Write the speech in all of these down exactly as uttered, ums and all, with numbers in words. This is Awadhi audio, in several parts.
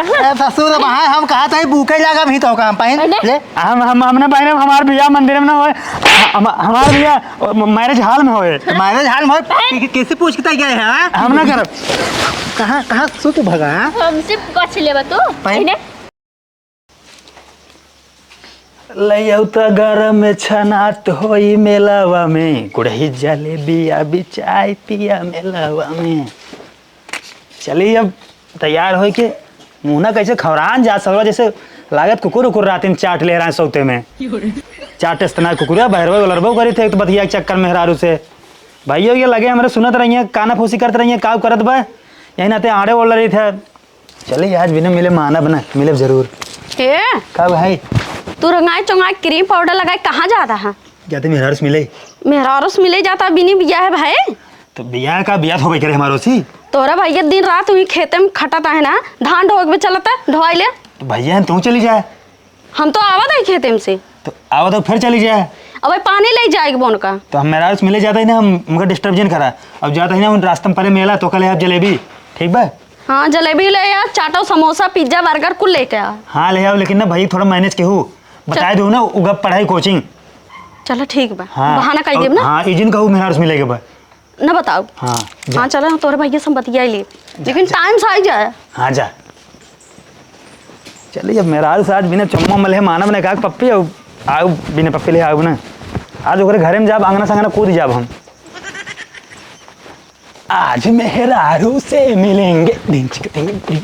ए, ससुर, अब हाँ, हम कहा था, भूखे लागा भी तो काम पाइन। अरे। ले। हम, हम, हमने बहने, हमार बियाह मंदिर में ना होए, हम, हमार बियाह marriage hall में होए। तो marriage hall में होए, कि-, कि-, किसी पूछ के तय गए हैं, हाँ? हम ना करब। कहाँ, कहाँ सो तू भगा, हाँ? हमसे बच लेबा तू। पाइन। इन्हें लइयौ त गरम छनात होई मेलावा में, गुड़ही जलेबिया बिचाई पिया मेलावा में। चली अब तैयार होई के, मुँह ना कैसे खौरान जा ससुरा, जैसे लागत कुकुर उकुर रातिन चाट ले रहा है सौते में। चाटस तना कुकुर, बहरबो उलरबो करी थे एक तो बतिया के चक्कर मेहरारू से। भाइयों ये लगे हमरे सुनत रहिए, काना फूसी करत रहिए, काऊ करत बा, यही नाते आड़े ओड़ रही थे। चली, आज बिना मिले मानब ना, मिलब जरूर। ए? का भाई? तू रंगाई चोंगाई cream powder लगाई कहाँ जाता है? जाते मेहरारू से मिले। मेहरारू से मिले जाता बिनी बियाह है भाई? तो बियाह का बियाह होबे करे हमारो सी? तोरा भैया दिन रात वही खेते में खटता है ना, धान ढोए के चलता, ढोआई ले। तो भैया हैं, तू चली जाए। हम तो आवत है खेते में से। तो आवत हो फिर चली जाए। अब पानी ले जाए के बोन का। तो हम मेहरारू से मिले जाता ही ना, हम उनका disturb जिन करा। अब जाता ही ना, उन रास्ते में परे मेला तो कल है आप जलेबी, ठीक बा? हाँ, जलेबी ले आ, चाटो, समोसा, pizza, burger कुल लेके आ। हाँ, ले आओ, लेकिन ना भाई थोड़ा manage के हो। बताए चल। दो ना, उगा पढ़ाई coaching। चलो ठीक बा। हाँ, बहाना कर देब ना। हाँ, इजिन कहू मेहरारू से मिले के बा। ना बताओ। हाँ, जा। हाँ, चलो, हम तोरे भैया से हम बतिया ले। जा, लेकिन जा। Time से आई जाए। हाँ, जा। चलिए, अब मेहरारू से आज बिना चुम्मा मले मानब ना का पप्पी, अब आउ बिना पप्पी ले आउ ना। आज ओकरे घरे में जाब, आंगना संगना कूद जाब हम। आज मेहरारू से मिलेंगे। डिंग चिक डिंग डिंग।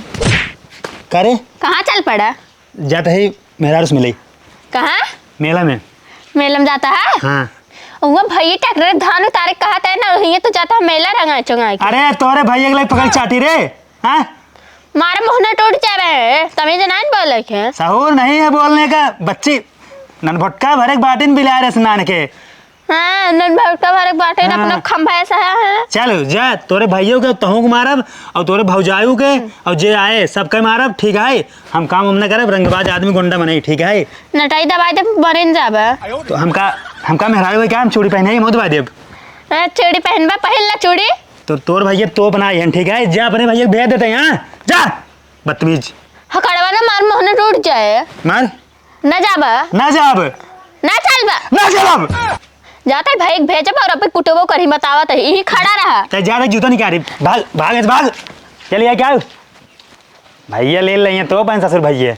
का रे? कहाँ चल पड़ा? जात है मेहरारू से मिले। कहाँ? मेला में। मेला में जाता है? हाँ। वो भैया ट्रैक्टर धान उतारे कहत है ना, वही तो जाता है मेला रंगा चुंगा के। अरे तोरे भैया के लिए पकड़ चाटी रे, हाँ? मारे मुँह न टूट जावे, तमीज नाइन बोले के। सहूर नहीं है बोलने का, बच्ची। नन भुटका भरे के बाटिन बिलार स्नान के। हाँ, नन भुटका भरे के बाटिन हाँ। अपना खंभा ऐसा है। चल जा, तोरे भाइयों के तहूँ के मारब और तोरे भौजाइयों के और जे आए सबके मारब, ठीक है? हम काम हम न करब, रंगबाज आदमी गुंडा मनई, ठीक है? नटाई दबाई दे, मरिन जाबे। तो हमका, हमका मेहरारू के क्या हम चूड़ी पहने ही मौत दबाई देब? अरे चूड़ी पहनबा, पहन ला चूड़ी। तो तोर भैया तोप ना आइहन, ठीक है? जा अपने भैया के भेज देते हैं, हाँ? जा, बदतमीज। हकड़वा ना मार, मोहन टूट जाए। मार। ना जाबा। ना जाब। ना चलबा। ना चलब। जाते भाई के भेजब और अभी कुटबो करही, बतावत है, यही खड़ा रहा। ते जा रे, जूता निकाल, भाग, भाग, भाग। चलिए क्या? भैया ले लेइहैं तो अपन ससुर भैया।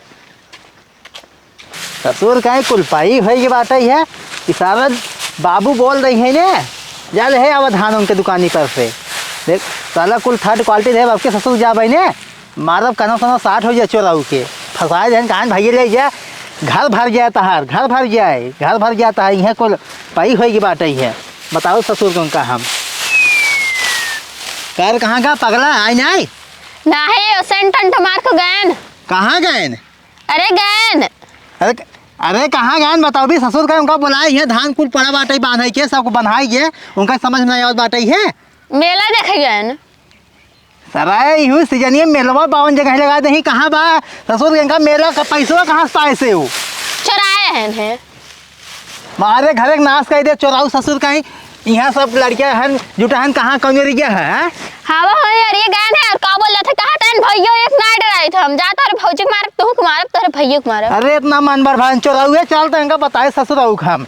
ससुर काहे कुलपाई होई के बाटइ है कि साला बाबू बोल रही है ने, जा ले है आवा धान उनके दुकानी पर से। देख, साला कुल third quality रहे, बाप के ससुर जा भाई ने, मारब कनो कनो साठ हो जाए चोराऊ के, फंसाए देन कहान भैया ले जा, घर भर जाए तहार, घर भर जाए, घर भर जाए तहार, इहे कुलपाई होई के बाटइ है। बताओ ससुर कौन का हम। कर कहाँ का पगला, आई नहीं? नाही, ओ सेंटन टमार को गैन। कहाँ गैन? अरे गैन। अरे क-, अरे कहाँ गैन बताओ भी, ससुर का उनका बुलाए हैं, धान कुल पड़ा बाटइ बांधइ के, सबको बन्हाई के, उनका समझ में नहीं आवत बाटइ है। मेला देखे गैन। सराय इहू सीजनिया मेलवा बावन जगह लगा दही, कहाँ बा? ससुर के इनका मेला का पैसवा कहाँ से पाए से हो? चोराए हैं, हैं। मारे घरे के नाश कर दे चोराऊ ससुर कहीं। यहाँ सब लड़कियाँ हन, जुटा हन, कहाँ कौन एरिया है, हैं? हाँ, वो है यार, ये गान है यार, का बोल रहा था, कहा तन भैया एक ना डराई था, हम जा तोरे भौजी के मारब, तू के मारब, तोरे भैया के मारब। अरे इतना मन बर भान चोराऊ है, चल तो इनका बताए ससुराऊ का हम।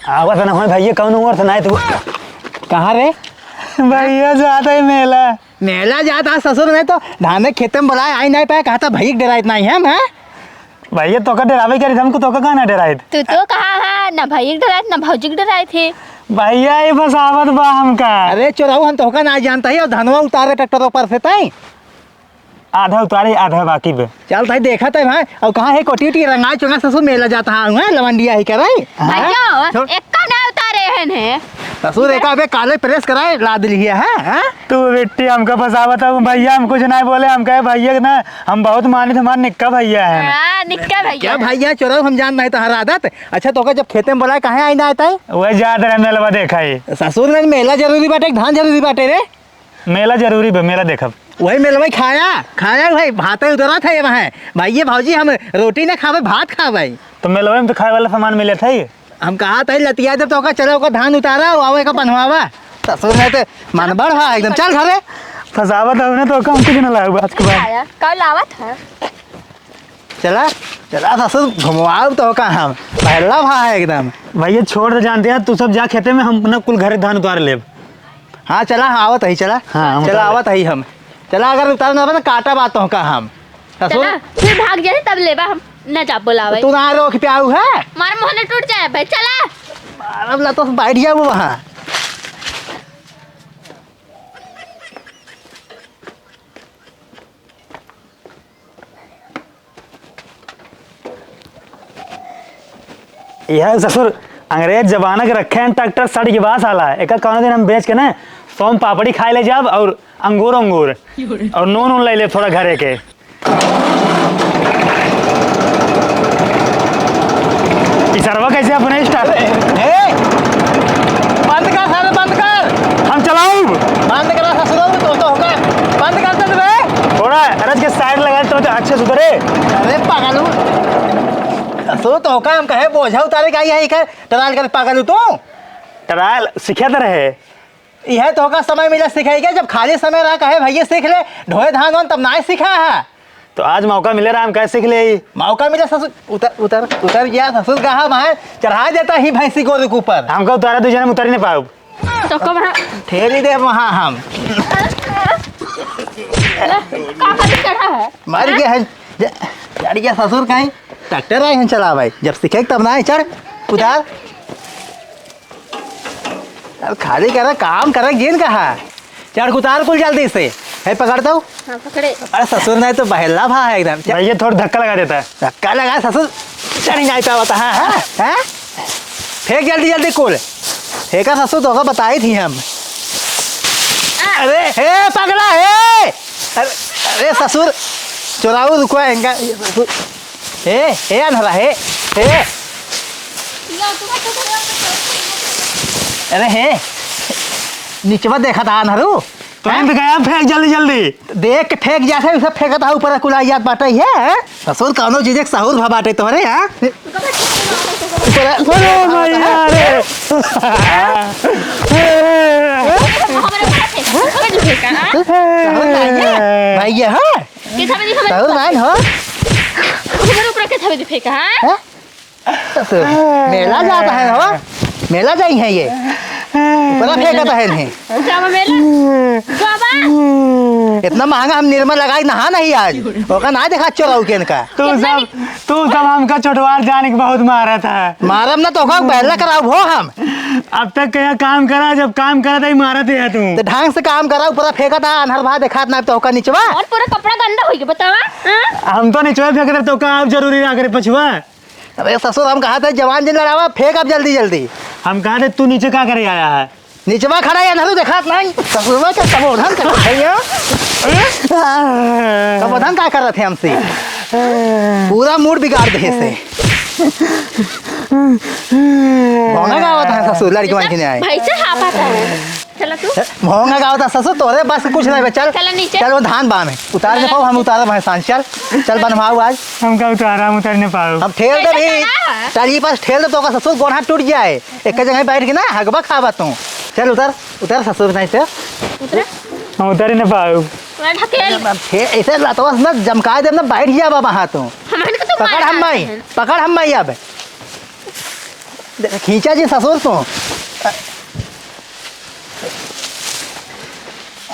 आवाज ना हो भैया, कौन उम्र से ना है तू? कहाँ रे? भैया जाता है मेला। मेला जाता है ससुर, नहीं तो धाने खेते में बुलाए, आई नहीं पाए, कहा था भैया के डराइत नहीं है, हैं? भैया, तोका डरावे के रही, हमको तोका कहाँ ना डराइत? तू तो कहा है, ना भैया के डराइत, ना भौजी के डराइत है। भैया, ये बस आवत बा हमका। अरे चोराऊ, हम तोका ना जानता ही, और धनवा उतारे ट्रैक्टर ऊपर से तई। आधा उतारे, आधा बाकी बे। चल भाई, देखा तई भाई, और कहाँ है कोटी उटी रंगा चुंगा ससुर मेला जाता है, हैं? लवंडिया ही करे? हाँ? भैया, छोड़। एक्का ना उतारे हैं ने। ससुर एका अबे काले प्रेस कराए ला दिली है, हैं? तू बेटी हमका फंसावत हऊ, भैया हम कुछ नाहीं बोले, हम कहे भैया के ना, हम बहुत मानित, हमार निक्का भैया है। हाँ, निक्का भैया। क्या भैया चोरऊ, हम जान नहीं तोहर आदत। अच्छा तोका जब खेते में बोलाए काहे आई ना आता है? वह जात रहे मेलवा देखा ही। ससुर ने मेला जरूरी बाटे, धान जरूरी बाटे रे। मेला जरूरी बा, मेला देखब। वही मेलवा खाया, खाया वही भाते उतरा था ये वहाँ। भैया भौजी हम रोटी ना खावे, भात खावे। तो मेलवा में तो खाए वाला सामान मिले था ये। हम कहा था, लतिया दे तो ओका, चलो ओका धान उतारा, आओ एका बन्हवावा। ससुर नहीं तो मनबड़ भा एकदम। चल घरे। फंसावत हऊ ना, तो हम कुछ ना लायब आज के बाद। आया, कब लावत है? चला, चला ससुर, घुमवाओ तो का हम। पहला भा है एकदम। भैया छोड़ दे, जानते हैं, तू सब जा खेते में, हम अपना कुल घरे धान उतार लेब। हाँ, चला, हाँ, आवत ही, चला। हाँ, हम चला, उतार आवत ही हम। चला, अगर उतार ना, तो काटा बात तो का हम। ससुर। चला, फिर भाग जाए, तब लेबा हम। न जा बोलावे। तू ना रोक पे आऊ है? मार मोहने टूट जाए भाई, चला। मारब ला तो बैठ जाबो वहाँ। यह ससुर अंग्रेज जमाना के रखे हैं ट्रैक्टर, सड़ के बास आला है। एका कौनो दिन हम बेच के ना सोन पापड़ी खाए ले जाब और अंगूर अंगूर और नून उन ले ले थोड़ा घरे के। ई सरवा कैसे अपने स्टार्ट? ए, बंद कर साले, बंद कर। हम चलाऊं? बंद कर ससुरो, तो, तो होगा। बंद कर दे बे। थोड़ा अरज के साइड लगा तो अच्छे सुधरे। अरे पागल हूँ। ससुर तो का हम कहे बोझा उतारे का यही कर, टराल कर पागल हूँ तू। टराल सीखे तो रहे। यह तो का समय मिला सिखाई के, जब खाली समय रहा कहे भैया सीख ले, ढोए धान वान तब ना सीखा है। तो आज मौका मिले रहा, हम कैसे सीख ले? मौका मिला ससुर, उतर, उतर, उतर गया ससुर, कहा वहाँ चढ़ा देता ही भैंसी गोरू के ऊपर। हमका उतारा दो जने, हम उतर ही नहीं पाऊब। तो कब हम ठेली दे वहाँ हम। ले, का खातिर चढ़ा है? मर गया है, ज-, चढ़ गया ससुर कहीं, ट्रैक्टर आए हैं चला भाई, जब सीखे तब ना है, चढ़, उतार। अब खाली करे, काम करे, गिन कहा। चढ़ उतार कुल जल्दी से। है पकड़ दो। हाँ, पकड़े। अरे ससुर नहीं तो बहेला भा है एकदम। भैया थोड़ा धक्का लगा देता है। धक्का लगा ससुर। चढ़ ही नहीं पावत है, हाँ? हाँ? फेंक जल्दी जल्दी कुल। फेंका ससुर तो का बताई थी हम। अरे हे पगला हे। अरे, अरे ससुर। चोराऊ रुकवा इनका। हे, हे अनहरा, हे, हे। अरे हे, निचवा देखा था अनहरू। तो हैं? हम तो कहा, फेंक जल्दी, जल्दी। देख के फेंक जात है, उसे फेंकत है ऊपर, कुल आई जात बाटे, ये, हैं? ससुर, कौनो चीज एक सहूर भा बाटे तोहरे, हाँ? ऊपर, अरे भैया रे। हमरे ऊपर फेंक, हमरे ऊपर फेंक, हाँ? सहूर नहीं है, भैया, हाँ? के थावे जी हमरे सहूर ऊपर? नाइन हो? हमरे ऊपर के थावे जी फेंका, हाँ? हैं? तो मेला जात है हो? मेला जाई है ये। ऊपर फेंकत है नहीं। जावा मेला। बाबा। इतना महंगा हम निरमा लगाई नहा नहीं आज। ओका ना देखा चोराऊ के इनका। तू सब, तू सब हमका चोटवार जाने के बहुत मारत है। मारब ना तो ओका पहले कराऊ हो हम। अब तक कहीं काम करा, जब काम करा तो ही मारत है तू। तो ढंग से काम करा, ऊपर फेंकत है, अनहर भा देखात ना तो ओका निचवा। और पूरा कपड़ा गंदा होई गया, बतावा? हाँ? हम तो निचवा फेंकत है, तो का अब जरूरी ना करे पछुआ? अबे ससुर, हम कहा थे जवान जिन लड़ावा, फेंक अब जल्दी जल्दी। हम कहा थे तू नीचे का करे आया है? निचवा खड़ा है, अनहरू देखात नहीं। ससुरवा के कबोधन करत है यहाँ। कबोधन का करत है हमसे? पूरा मूड बिगाड़ दे से। भोंगा गावत है ससुर, लड़की वाली नहीं आए। भाई से हाफत है। चला तू। भोंगा गावत है ससुर, तोरे बस कुछ नहीं बे, चल। चला नीचे। चल वो धान बामे। उतार नहीं पाऊ, हम उतारब भैंसान, चल। चल बनवाऊ आज। हमका उतारा, हम उतार नहीं पाऊ। हम ठेल दे कैसे भी, चला? टाली पास ठेल दे तो ओकर ससुर गोड़ हाथ टूट जाए। एक जगह बैठ के ना हगबा खाबा तू। चल उतर, उतर ससुर नहीं तो। उतरा? हम उतार ही नहीं पाऊ। उतरा ढकेल। अब ठे-, ऐसे लतवा से ना जमका देब ना, बैठ जाबा वहाँ तू। हमहन के तो पकड़ मार हम माई, डालते हैं। पकड़ हम माई अब। खींचा जी ससुर तू।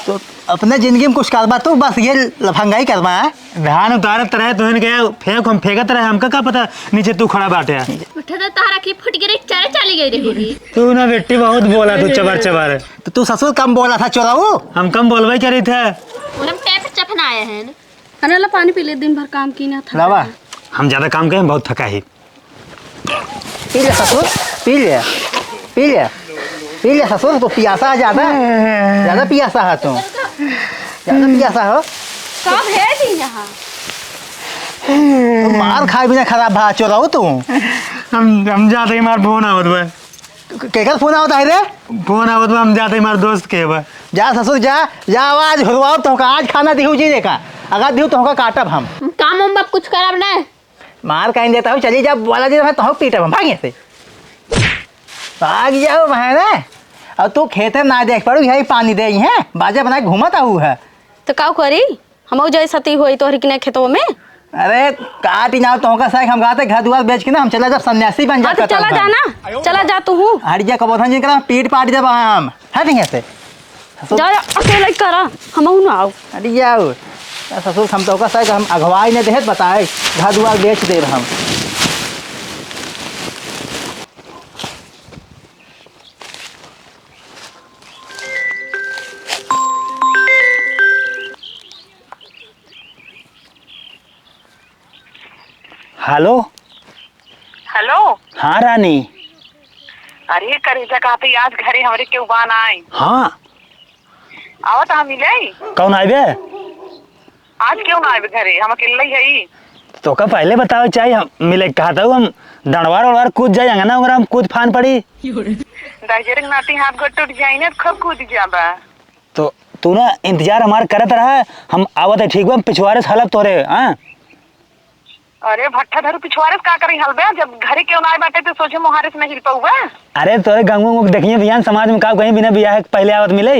तो अपने जिंदगी में कुछ करबा तू, बस ये लफंगाई करबा है। धान उतारत रहे तो इनके फेंक, हम फेंकत रहे, हमका का पता नीचे तू खड़ा बाटे। उठा तो तारा की फुट गिरी, चले चली गई रही। तू ना बेटी बहुत बोला तू चबर चबर। तो तू ससुर कम बोला था चोराऊ। हम कम बोलबे करी थे। उन्हें टेप चफना आए हैं। अरे ला पानी पी ले, दिन भर काम की ना था। लावा। हम ज्यादा काम करें, बहुत थका है। पी ले ससुर, पी ले, पी ले, पी ले ससुर, तो पियासा है ज्यादा, ज्यादा पियासा है तू, ज्यादा पियासा हो। सब है जी यहाँ। तो मार खाए बिना खराब भा चोराऊ तू। हम, हम जाते ही मार फोन आवत बा। के-, केकर फोन आवत है रे? फोन आवत बा, हम जाते ही मार दोस्त के बा। जा ससुर जा, जा आज हुरवाओ तो का, आज खाना दिहू जी देखा, अगर दिहू तो का काटब हम। काम हम अब कुछ करब ना। मार कहीं देता हूँ, चली जा, बोला जी, मैं तोहक पीटब हम, भाग यहाँ से। भाग जाओ, मैं ना, अब तू खेते ना देख पड़ू, यही पानी दे ही है, बाजा बनाए घूमत आहू है। तो काऊ करी, हमहू जाई सती होई तोहरी किने खेतवा में। अरे काटी नाव तोहका साइक, हम कहते घर दुआर बेच के ना हम चला जाब, सन्यासी बन जाब हाँ, तो चला जा ना, चला जा तू हूँ। हट जा कबोधन जी, करा पीट पाट देब हम। हट यहाँ से। जा, जा, अकेले ही करा, हमहू ना आओ। अरे आओ। ससुर हम तोहका साइक हम अगवाई नहीं देहत बताए, घर दुआर बेच देब हम। हेलो। हेलो। हाँ रानी। अरे करेजा, कहते आज घरे हमरे केहू बा नाई। हाँ। आवत हम मिले। कौन आइबे? आज केहू ना आइबे घरे, हम अकेले ही हई। तोका पहले बतावे चाही, हम मिले कहत हूँ, हम डंडवार उड़वार कूद जाई, अंगना उंगना हम कूद फान पड़ी। दहिजरे के नाती हाथ गोड़ टूट जाई ना, खूब कूद जाबा। तो तू ना इंतजार हमार करत रहा, हम आवत है, ठीक बा, हम पिछवारे से हलब तोरे, हाँ? अरे भट्ठा धरू पिछवारे से का करी हलबे, जब घरे केहू ना आए बाटे तो सोझे मोहारे से नहीं हिल पउबे। अरे तोरे गंगू को देखिए ध्यान, समाज में का कहीं बिना बियाह के पहले आवत मिले।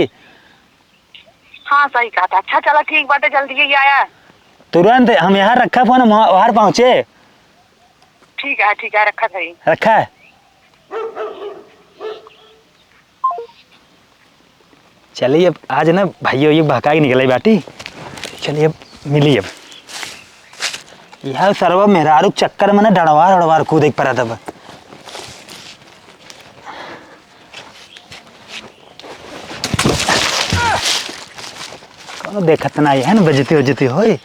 हाँ सही कहत है। अच्छा चला ठीक बाटे, जल्दी ही आया। तुरंत हम यहाँ रखा फोन, हम वहाँ पहुँचे। ठीक है, ठीक है, रखा सही। रखा है। चलिए अब आज ना भइया ये बहका के निकले बाटी। चलिए अब मिली अब। यह सरवा मेहरारू के चक्कर में ना डड़वार उड़वार कूदे के पड़त अब। कौनो देखत ना है ना, बेइज्जती उज्जती होई।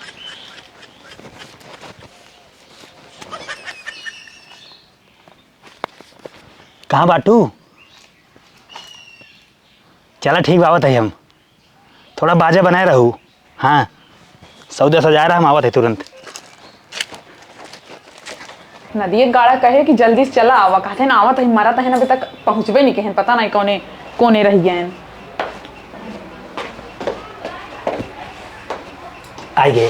कहाँ बाटू? चला ठीक बा, आवत है हम। थोड़ा बाजा बनाए रहू। हाँ, सौदा सजाए रहा, हम आवत है तुरंत। नदिया गाड़ा कहे कि जल्दी से चला आवा, कहते ना आवत है, मरत है ना, अभी तक पहुँचबे नहीं कहें, पता नहीं कौने कोने रह गए हैं। आई गए।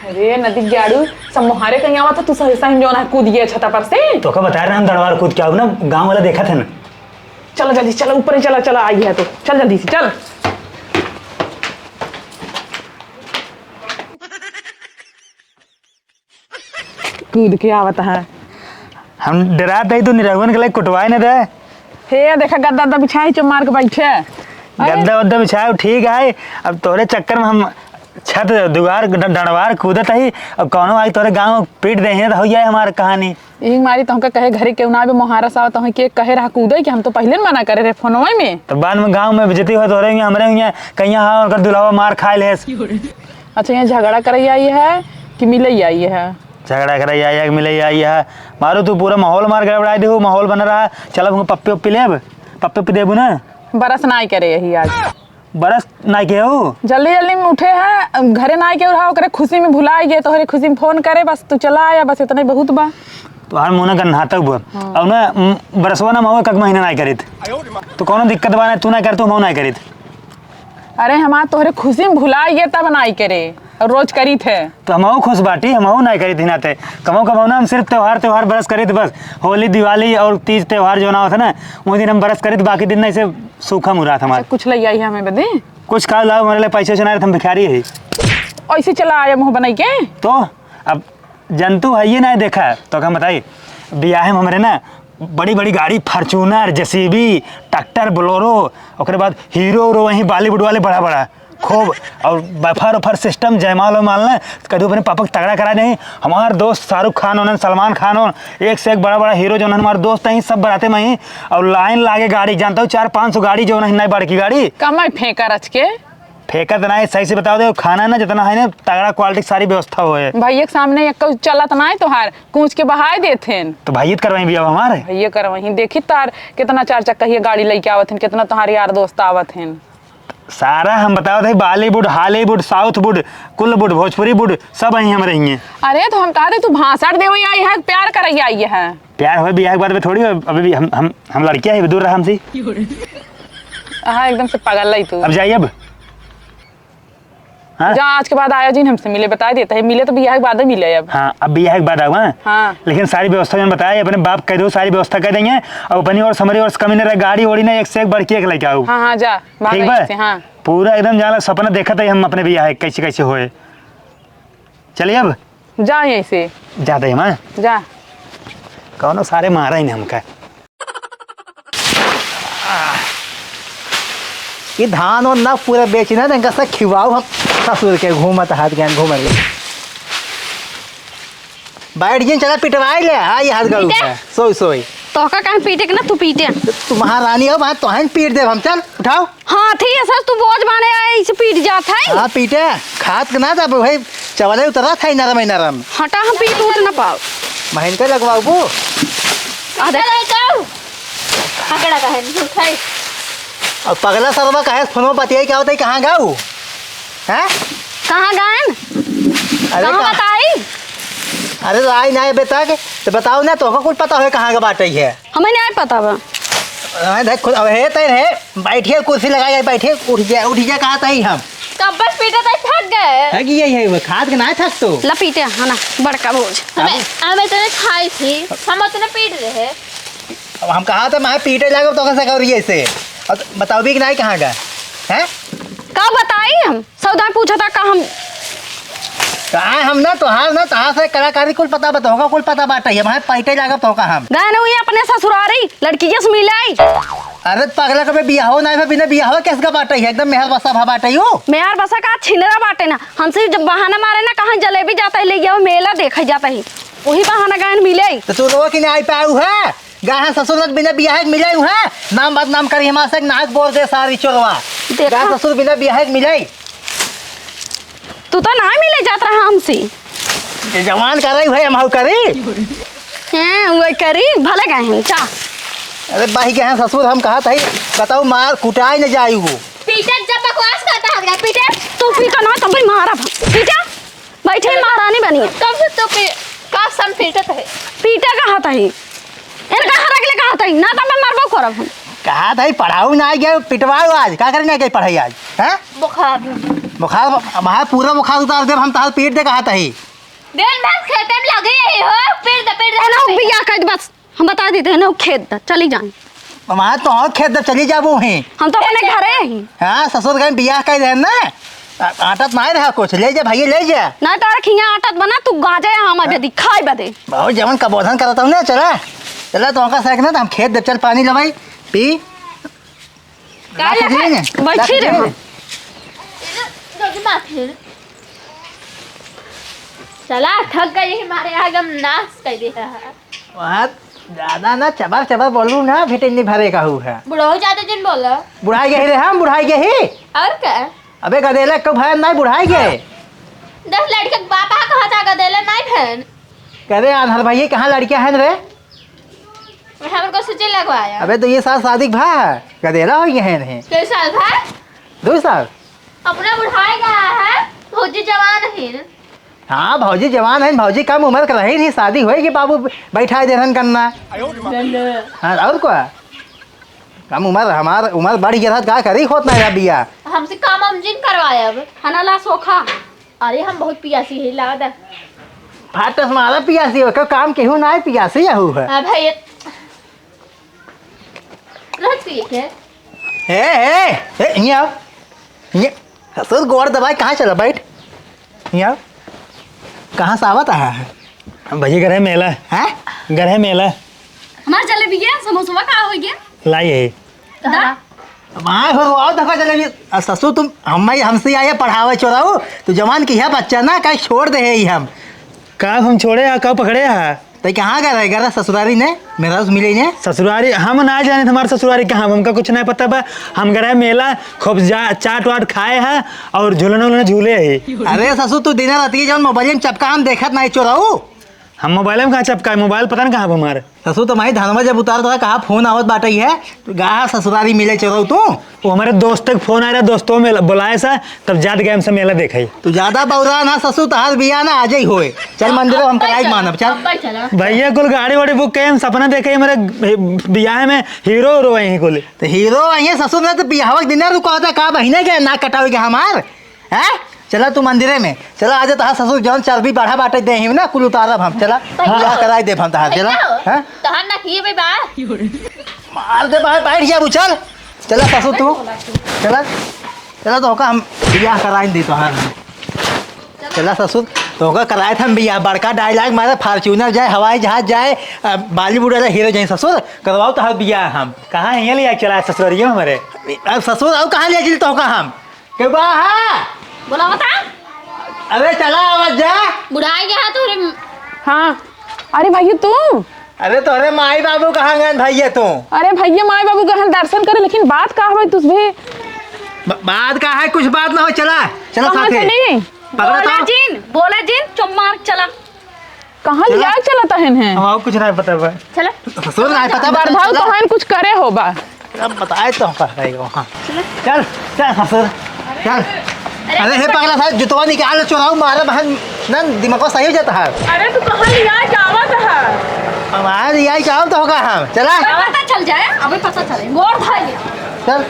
अरे नदी गाड़ू, सब मोहारे कहीं आवत है, तू सही सही जौन है कूद गया छता पर से। तो का बता रहे हम दड़वार कूद के आऊ ना, गाँव वाला देखत है ना। चलो जल्दी से, चलो ऊपर ही चला, चला आई है तो, चल जल्दी से, चल। कूद के आवत है। हम डरात है, तू निरहुवन के लिए कुटवाए न दे। हे, देखा गद्दा उद्दा बिछाए, चुप मार के बैठे। अरे। गद्दा उद्दा बिछाए, ठीक है। अब तोरे चक्कर में हम छत दुआर ड-, डंडवार कूदत है, अब कौनो आई तोरे गाँव में पीट दे है, तो हो जाए हमार कहानी। यही मारी तोहके कहे घरे केहू ना आवे, मोहारा सावा तोहके कहे रहा कूदे कि हम तो पहिले न मना करे रहे फोनवे में। तो बाद में गाँव में बेइज्जती होत हो रही है, हमरे हुइया कहिया हाँ, ओकर दुल्हवा मार खाए लेस। अच्छा, यहाँ झगड़ा करे आई है कि मिले आई है? झगड़ा करे आई है कि मिले आई है? मारू तू पूरा माहौल मार गड़बड़ाई देहू, माहौल बन रहा। चल अब हम पप्पी उप्पी लेब, पप्पी उप्पी देबू ना? बरस नाई करे यही आज। बरस नाई के हो? जल्दी जल्दी में उठे है, घरे नाई के रहा, ओकरे खुशी में भुलाई गए, तोहरे खुशी में फोन करे, बस तू चला आया, बस इतना ही बहुत बा। तोहार मुंह ना गन्हातक बुआ। हाँ। और ना, उम, बरसवा ना मावे, कक महीना नाई करित। तो कौनो दिक्कत बा ना, तू ना कर, तू हम नाई करित। अरे हमार तोहरे खुशी में भुलाई गए, तब नाई करे, और रोज करित है। तो हमहू खुश बाटी, हमहू नाई करित ही नाते। कमो कमो ना, हम सिर्फ त्योहार, त्योहार बरस करित बस। होली, दिवाली और तीज त्योहार जो ना होता ना, वो दिन हम बरस करित, बाकी दिन ना ऐसे सूखा मुरात हमार। अच्छा, कुछ ले आई है हमें बदे? कुछ का लाओ, हमारे लिए पैसे वैसे ना रहे, हम भिखारी है। ऐसे चला आया मुंह बनाई के? तो अब जंतु है ये ना देखा, तो हम बताई, बियाह में हमारे ना बड़ी बड़ी गाड़ी, Fortuner, J C B, tractor, Bolero, ओकरे बाद हीरो उरो वहीं Bollywood वाले बड़ा बड़ा खूब, और बफर उफर system, जयमाल वयमाल ना, कदू अपने पापा के तगड़ा करा नहीं। हमार दोस्त शाहरुख खान होनन, सलमान खान होन, एक से एक बड़ा बड़ा हीरो जो हमार दोस्त हैं, सब बराते में ही। और लाइन लागे गाड़ी, जानता हूँ, चार पाँच सौ गाड़ी जो है, नई बड़की गाड़ी। कमाई फेंका रच के। फेंका तो ना है, सही से बताओ दे, खाना ना जितना है ना, तगड़ा quality की सारी व्यवस्था होए। भैया के सामने एक चलत ना है तोहार, कूच के बहाए देत हैं। तो भाई तो करवाई भी अब हमारे। भैया करवाई, देखी तार कितना चार चक्का ये गाड़ी लेके आवत हैं, कितना तोहार यार दोस्त आवत हैं। सारा हम बतावत है, Bollywood, Hollywood, Southwood, कुलवुड, भोजपुरी वुड, सब यहीं हम रहेंगे। अरे तो हम कहा थे तू भाषण देवे आई है, प्यार करे आई है। प्यार होए बियाह के बाद में थोड़ी हो, अभी भी हम, हम, हम लड़कियां हैं, दूर रहा हमसे। हाँ, एकदम से पागल लाई तू। अब जाइए अब। हाँ? जा, आज के बाद आया जिन हमसे मिले, बताइ देत है, मिले तो बियाह के बाद ही मिले अब। हाँ, अब बियाह के बाद आवा। हाँ। लेकिन सारी व्यवस्था जौन बताए, अपने बाप कह दो, सारी व्यवस्था कर देंगे। और अपनी ओर से, हमरी ओर से कमी न रहे, गाड़ी ओड़ी न, एक से एक बढ़ के एक लेके आऊ। हाँ, हाँ, जा, भाग ठीक बा? यहाँ से, हाँ। पूरा एकदम जाला सपना देखत है हम अपने बियाह के, कैसे कैसे होए। चलिए अब। जा यहीं से। जाते हैं, हाँ? जा। कौनो सारे मारा ही नहीं हमका। ये धान और ना पूरा बेची ना, इनका से खिवाऊ हम ससुर के घूमत हाथ गैन घूमत। बैठ जिन, चला पिटवाई ले, हाँ, ये हाथ गऊ पीटे? है, सोई सोई। तोहका काहे पीटे के ना, तू पीटे। तू महारानी हो, वहाँ तोहन पीट देब हम, चल, उठाओ। हाथी ऐसा तू बोझ बाने आए, इसे पीट जात है। हाँ, पीटे, खात के ना तब भाई, चवले उतरत है नरम ही नरम। हटा, हम पीट उठ ना पाओ। महीन के लगवाबू। आ देख। चलो, जाओ। पकड़ा का है, झूठ है। और पगला सरवा कहे, फोन में बतियाई क्या होता है, कहाँ गाऊ? हैं? कहाँ गायन? अरे कहाँ का बताई? अरे तो आई ना अबे तक, तो बताओ ना, तोहका कुल पता होए कहाँ के बाटे है? हमें नहीं पता बा। हाँ, देख खुद, अब हे तैर है, बैठिए कुर्सी लगाई, बैठिए, उठ जा, उठ जा, कहा तई हम। कब बस पीटा तई थक गए। थक गई है वो, खाद के ना थक तो। ला पीटे, है ना, बड़का बोझ। हमें, हमें इतने खाई थी, हम उतने पीट रहे। अब हम कहा था, मैं पीटे लागब तो कैसे करिए इसे? और बताओ भी कि नहीं कहाँ का? हैं? का बताई हम? सौदा पूछा था का हम? का हम ना तोहार ना तोहार से कलाकारी कुल पता बा, तोहका कुल पता बाटे, ये भाई पैटे लागब तोहका हम। गए ना हुई अपने ससुरारी, लड़की के से मिलाई। अरे पगला कबे बियाहो ना है, बिना बियाहो केस का बाटे है, एकदम मेहर बसा भा बाटे हो। मेहर बसा का छिनरा बाटे ना, हमसे जब बहाना मारे ना, कहाँ जलेबी जाता है, ले जाओ मेला देखे जाता है, वही बहाना गए मिले। तो तू रो कि नहीं आई पाऊ है? गाहे ससुर के बिना बियाह के मिले हुए, नाम बदनाम करी हमार से, नाक बोल दे सारी चोरवा। देखा। गाहे ससुर बिना बियाह के मिले। तू तो ना मिले जात रहा हमसे। ये जवान कर रही भाई, हम हाउ करी। हैं, वो करी, भले गए हैं, जा। अरे बाही के हैं ससुर, हम कहा था, बताओ मार कुटाई न जाई वो। पीटे जब बकवास करता है, पीटे। तू पीटा ना, तब भी मारा हम। पीटा। बैठे महारानी बनी। कब से तो पे, का सम पीटत है? पीटा कहा था ही? इनका हरा के लिए कहा था ही? ना तो मैं मरबो करब हम। कहा था ही पढ़ाऊ ना गए, पिटवाओ आज। का करे ना गए पढ़ाई आज? हैं? बुखार। बुखार, हमारा पूरा बुखार उतार देब हम, तार पीट दे कहा था ही। दिन भर खेते में लगे यही हो, पीट दे, पीट दे, ए ना, पीट दे। बिया कर बस। हम बता देते हैं ना, वो खेत दा, चली जान। हमार तो और खेत दा, चली जाबो ही। हम तो अपने घरे ही। हाँ, ससुर के बियाह कर देन ना। आ-, आटत नाहीं रहा कुछ, ले जा भइया, ले जा। ना तो रखिया आटत बना, तू गाजे हम अभी दिखाई बदे। बहुत जवन कबोधन करत हूँ ना, चला। चला तो उनका साइकिल ना, तो हम खेत दे, चल पानी लवाई, पी। का रख लगा? दे ने, बैठी रख दे रहा। ने। चला, थक गई हमारे आगे, हम नाश कर दे रहा। वहाँ ज्यादा ना चबर चबर बोलू ना, फिर इतनी भरे का हु है। बुढ़ऊ ज्यादा दिन बोला। बुढ़ाई गई रे हम, बुढ़ाई गई। और का? अबे गदेले को भैन नहीं बुढ़ाई गए। दस लड़के के बाप आ कहा था गदेले नहीं भैन। कह दे आन्हर भाई कहाँ लड़कियाँ हैं रे? हमर को सूची लगवाया। अबे तो ये साल शादी भा है, गदेला हो गए हैं नहीं। कई साल भा? दो साल। अपना बुढ़ाई गया है, भौजी जवान है। हाँ, भौजी जवान है, भौजी कम उम्र के रही नहीं, शादी होए कि बाबू बैठा दे रहन करना। हाँ, और का? कम उम्र, हमार उम्र बढ़ गया था, का करी होत ना रहा बिया। हमसे काम हम जिन करवाए अब। खाना ला सोखा। अरे, हम बहुत पियासी है, लावा दा। फाटस मारा पियासी हो, क्यों काम केहू ना है, पियासी है हु है। हाँ भाई, ये रह ठीक है। ए, ए, ए, ये आओ। ये ससुर गोड़ दबाए, कहाँ चला, बैठ। ये आओ। कहाँ से आवत है? भैया, घर है मेला। हैं? घर है मेला। हमार जलेबिया, समोसवा का हो गया? लाई है। दा। माय हो, आओ देखो जलेबी। आ, ससुर तुम, हम, हमसे आए पढ़ावे चोराऊ, तू जवान की है बच्चा ना, कहीं छोड़ दे है ही हम। का हम छोड़े हा, का पकड़े हा? तो कहाँ गए रहे, गए रहे ससुरारी ने, मेरा उस मिले ने? ससुरारी, हम ना जाने तुम्हारे ससुरारी कहाँ, हमका कुछ नहीं पता बा। हम गए रहे मेला, खूब जा, चाट वाट खाए है और झूलने उलने झूले है। अरे ससुर, तू दिन रात ये जौन मोबाइल में चपका हम देखत नहीं चोराऊ। हम मोबाइल में कहाँ चपका है, मोबाइल पता नहीं कहाँ बा हमारे। ससुर, तुम्हारी धनवा जब उतारत रहा, कहा फोन आवत बाटे है, तो गा ससुरारी मिले चलो तू। वो हमारे दोस्त के फोन आ रहा, दोस्तों में बुलाए सा, तब जात गए हमसे मेला देखे। तू ज्यादा बौरा ना ससुर, तहार बिया ना आज ही होए। चल मंदिर हम कराई मानब, चल। अब्बा चला। भैया कुल गाड़ी वाड़ी बुक करे, हम सपना देखे हमारे बियाह में हीरो हीरो वही कुल। तो हीरो वही ससुर ने तो बियाह के दिन रुका होता का बहिने के ना कटावे के हमार, हैं? चला तू मंदिरे में, चला। आज तहार ससुर जौन चर्बी बढ़ा बाटे देही में ना, कुल उतारब हम। चला, भैया। बियाह कराई देब हम तहार, चला। भैया हो, हाँ? तहार नकिये में बा। मार दे बाहर, बैठ जा बुचल। चला ससुर तू, चला, चला तोहका हम बियाह कराई दी तोहार। चला ससुर, तोहका कराए थे हम बियाह, बड़का dialogue मारे, Fortuner जाए, हवाई जहाज जाए, अ, Bollywood वाला hero जाए ससुर, करवाओ तोहार बियाह हम। कहाँ है ये ले आके चला ससुररिया में हमारे? अब ससुर, अब कहाँ ले चली तोहका हम? के बा है? बोलावा था? अरे चला, आवाज जा। बुढ़ाई गया है तोरे। हाँ। अरे भैया तू? अरे तोरे माई बाबू कहाँ गए भैया तू? अरे भैया माई बाबू गए हैं दर्शन करे, लेकिन बात का हवे तुझे? ब-, बात का है? कुछ बात ना हो, चला। चला कहाँ साथे। चली? पकड़ा बोला था। जिन, बोला जिन, चुम्मा चला। कहाँ चला। लिया चलत हन है? हम कुछ नहीं पता बा। चला। ससुर नहीं पता बा, बरधाऊ चला। तो हन कुछ करे हो बा। अब बताए तो का है वहाँ। चला। चल, चल ससुर, चल। अरे, अरे हे पगला साहब, जुतवा निकाल, चोराऊ मारे बहन, ना दिमाग सही हो जाता है। अरे तू कहाँ लिया जावत है? हमारे लिया जाओ तो होगा हम, चला। अबे पता चल जाए, अबे पता चले। गोड़ धर लिया। चल,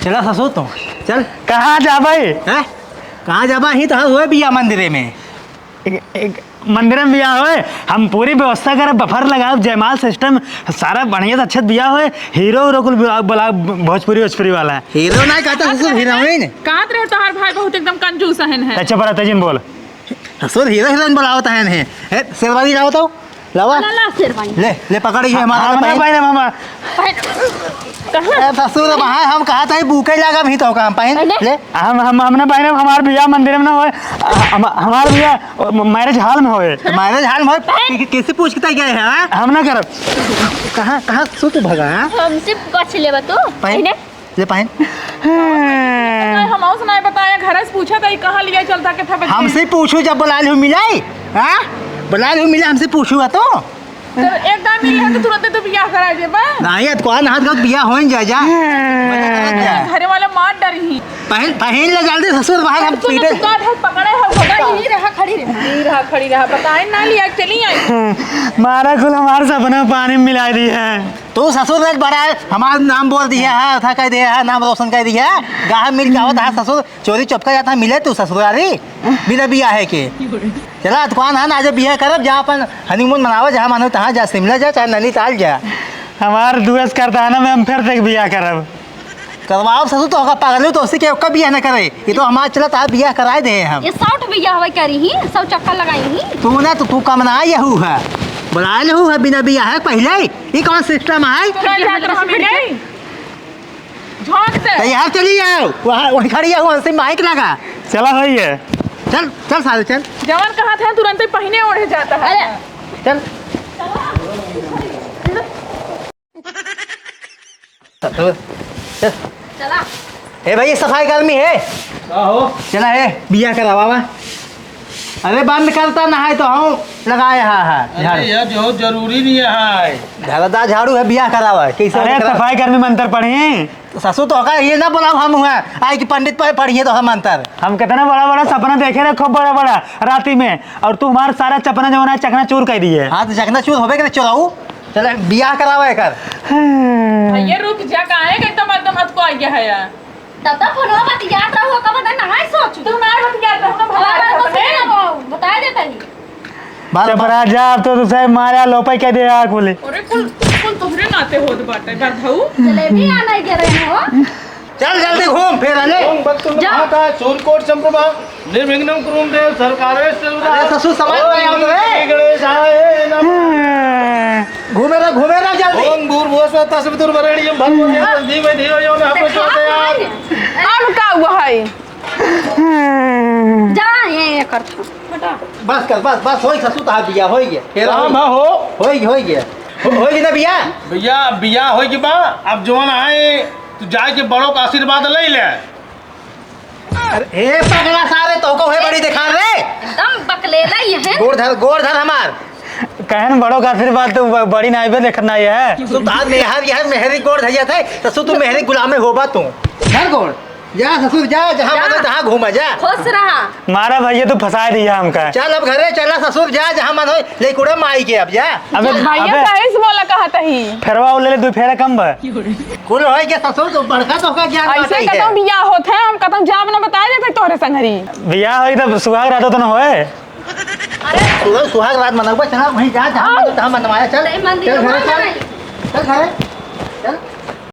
चला ससुर तू, चल। कहाँ जाबे? हैं? कहाँ जाबा? ही तो हुए बिया मंदिरे में। एक, एक मंदिर में बियाह होए, हम पूरी व्यवस्था करब, buffer लगाब, जयमाल system, सारा बढ़िया से अच्छा बियाह होए, hero हीरो कुल बुला, बुला, भोजपुरी वोजपुरी वाला। Hero ना कहता ससुर, heroine। कहत रहे तोहार भाई बहुत एकदम कंजूस अहन है। अच्छा, बड़ा तेजिन बोल। ससुर hero heroine बुलावत अहन है। ए, शेरवानी लाओ तो, लावा। ला, ला, शेरवानी। ले, ले पकड़, ये हमारा हमने पहन। पहने, मामा। पहन। ए, ससुर, अब हाँ, हम कहा था, भूखे लागा भी तो काम पहन। पहले? ले। हम, हम, हमने पहने, हमार बियाह मंदिर में ना होए, हम, हमार बियाह marriage hall में होए। Marriage hall में होए? पहन। कि-, कि-, कैसे पूछ के तय गए हैं, हाँ? हम ना करब। कहाँ, कहाँ से तू भगा, हाँ? हमसे पूछ लेबा तू? पहन। पहले? ले पहन। हम से नहीं बताया, घर से पूछा था, ये कहाँ लिया चलता के था बच्चे? हमसे पूछू जब बुलाए हो मिलाई, हाँ? बुलाए हो मिला, हमसे पूछू तो? तो एक दाम मिल रहा तो तुरंते तो बियाह करा देबा। नहीं, अतकुआन हाथ गत बियाह होइन जा, जा। मजा करत जा। घरे वाला मार डरी ही। पहन, पहन ले जल्दी ससुर बाहर हम तू पीटे। तू का हाथ पकड़े हो, भगा। नहीं रहा, खड़ी रहा। नहीं रहा, खड़ी रहा। बताए ना लिया, चली आई। मारा कुल हमार सपना पानी में मिला दी है। तू ससुर रह बड़ा है, हमार नाम बोल दिया है, था कह दिया है, नाम रोशन कह दिया है। गाह मिल के आवत है ससुर। चोरी चुपका जाता मिले तू ससुरारी, बिना बियाहे के। चला, अतकुआन है ना, आज बियाह करब, जा अपन honeymoon मनावा, जहाँ मानो तहाँ जा, शिमला जा, चाहे नैनीताल जा। हमार दुएस करताना में हम फिर से एक बियाह करब। करवाओ ससुर, तो होगा पागल हो, तो उसी के ओका बियाह न करे। ये तो हमार चलत, आप बियाह कराए दे हम। ये सौ ठो बियाह हवे करी ही, सौ चक्कर लगाई ही। तू ना, तू, तू कम ना यहू है, बुला लेहू है बिना बियाह के पहले ही। ये कौन system है? तू ना जात रहा मिले। झोंक दे। तो यहाँ चली जाओ, वहाँ, वहीं खड़ी है, वहाँ से mic लगा। चला होई है। चल, चल सारे, चल। जवन कहा था, तुरंते पहिने ओढ़े जाता है। अरे। चल। चल। चला। ए भाई, ये सफाई कर्मी है। का हो? चला है, बिया करावा बा। अरे बंद करता, नहाए तो हम लगाए हा, हा, अरे झाड़ू। यह जो जरूरी नहीं है। झाड़ूदार झाड़ू है, बिया करावा है। कैसे अरे करावा? सफाई कर्मी मंत्र पढ़ी। तो ससुर तो का ये ना बोलाओ हम हुआ, आए कि पंडित पर पढ़िए तो हम मंत्र। हम कितना बड़ा बड़ा सपना देखे रहे, खूब बड़ा बड़ा राती में, और तू हमारा सारा सपना जो है चकनाचूर कर दिए। हाँ, तो चकनाचूर होबे करे चोराऊ। चल, बियाह करावा एकर। हाँ। ये रुक जा, काहे के एकदम, एकदम हद को आ गया है यार। दादा, फोनवा बतियात रहो, का पता नहाए सोच। तू ना बतियात रहो ना, भला बार बार रहो, बस नहीं। नहीं रहो, बता देता ही। बार, बार। चुप रह जा, अब तो तुझे मारे लोपे के दे आँख बोले। अरे कुल, कुल तोहरे नाते होत बाटे, बरधऊ। जलेबी आना ही गिरे हो। चल जल्दी घूम फिर, अले। ओम बक्तुंड जा। महाकाय सूर्यकोटि समप्रभा निर्विघ्नं कुरु मे देव सर्वकार्येषु सर्वदा। अरे ससुर, समझ में आया रे। ओम गणेशाय नमः। घूमे रह, घूमे रह जल्दी। ओम भूर्भुवः स्वः तत्सवितुर्वरेण्यं भर्गो देवस्य धीमहि धियो यो नः प्रचोदयात्। अब का हुआ है? जा, ये, ये कर। बस कर, बस, बस, होई ससुर, तहार बिया होई गया। फिर हाँ, होई। बा हो। होई, होई गया। हो, होई गया ना बिया? भैया, बिया होई गया बा। अब जवन आए, तू जाए के बड़ों का आशीर्वाद ले ले। अरे, ए पगला सारे, तोहको है बड़ी दिखा रे। एकदम बकलेला ये है। गोड़ धर, गोड़ धर हमार। कहन बड़ों का आशीर्वाद तो ब-, बड़ी ना आइबे देखत ना ये है। तू तार मेहर, यह मेहरी गोड़ धैया थे, तो सु तू मेहरी गुलामे होबा तू। धर गोड़। जा ससुर जा, जहाँ जा। मन हो तहाँ घूमा जा। खुश रहा। मारा भैया, तू फँसाए दिया हमका। चल अब घरे चला ससुर जा, जहाँ मन हो लेकुड़ा माई के अब जा। अबे, भैया अबे। सही से बोला कहत ही। फेरवा ले ले, दू फेरा कम बा। कुल होई के ससुर तो बड़का तो का ज्ञान ऐसे बाटे के। कतौ बियाह होत है, हम कतौ जाब न बताए देते तोहरे संगरी। बियाह होई तब सुहाग रात तो न होए। अरे सुहाग, सुहाग रात मनाबा, चला वहीं जा, जहाँ मन हो तहाँ मनवाया, चल। नहीं मन चल घरे चल। चल घरे।